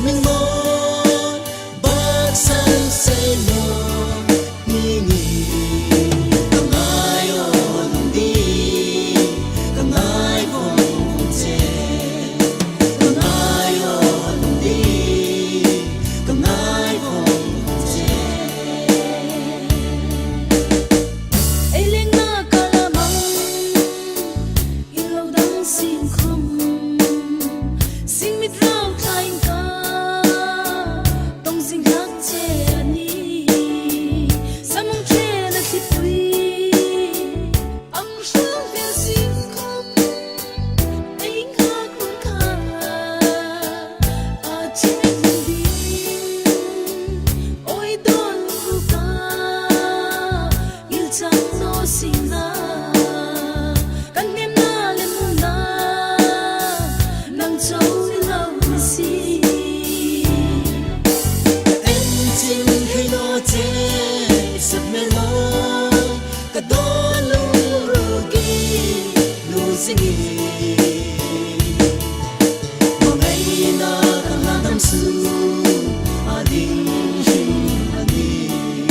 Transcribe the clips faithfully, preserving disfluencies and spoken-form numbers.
Min mawi, bak san sei lo, ni ni. Ka ngai aw lung di, ka ngai vong vong che. Ka ngai aw lung di, ka ngai vong vong che. Ei lengna ka la mang, i lo dang sing khom, sing mit rau tlain ka, tong sing hlak che a nih. Samung che na thipui, ang hrang vel sing khom, ei ngak run kha, a che ding, oi don ruka. Ngil chang naw sien la, kan hnemna le muna, nang chau ni lo ni si. Ka en chin thei naw che, i sak mel maw, ka dawn lung ruki, lu zingi. Ngaina ka ngaihnam su, a ding hrim a nih.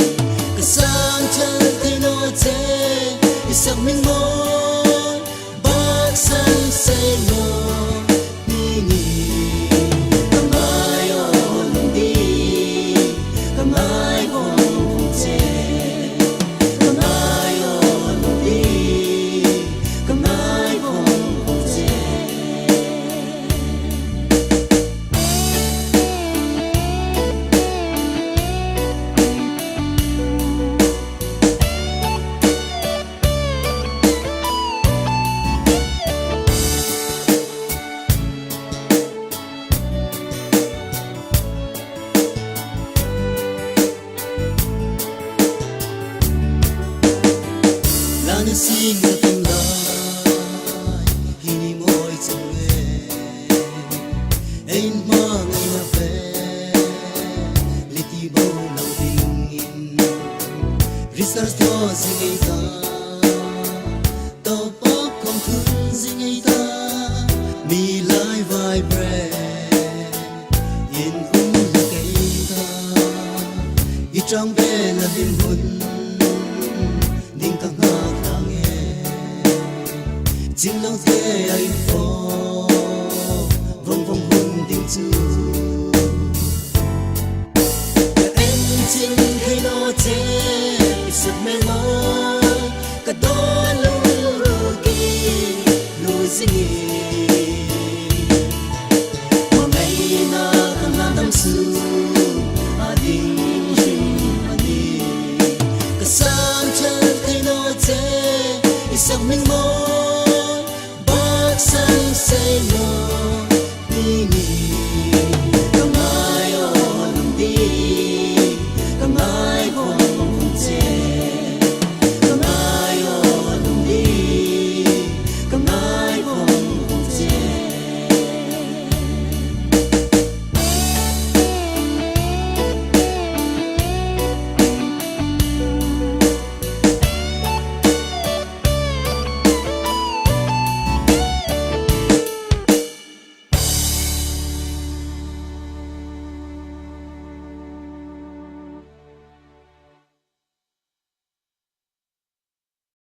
Ka san chal thei naw che, i sak min mawi, bak san sei naw, ni ni. Ka ngai aw lung di, ka ngai vong vong che. Ka ngai aw lung di, ka ngai vong vong che. Lana sing na tum lai, hi ni mawi chang e. Ei hmangaina fe, liti bo lo dingin, research thaw zing ei ta, tawp pawp khom thun zing ei ta, mi lai vai bre, in um hlak ei ta, i chang be la dim hun, ding ka ngak ta nge. Ching lo te a in fo, vong vong hun ding chu. Ka en chin thei naw che, i sak mel maw, ka dawn lung ruki, lu zingi.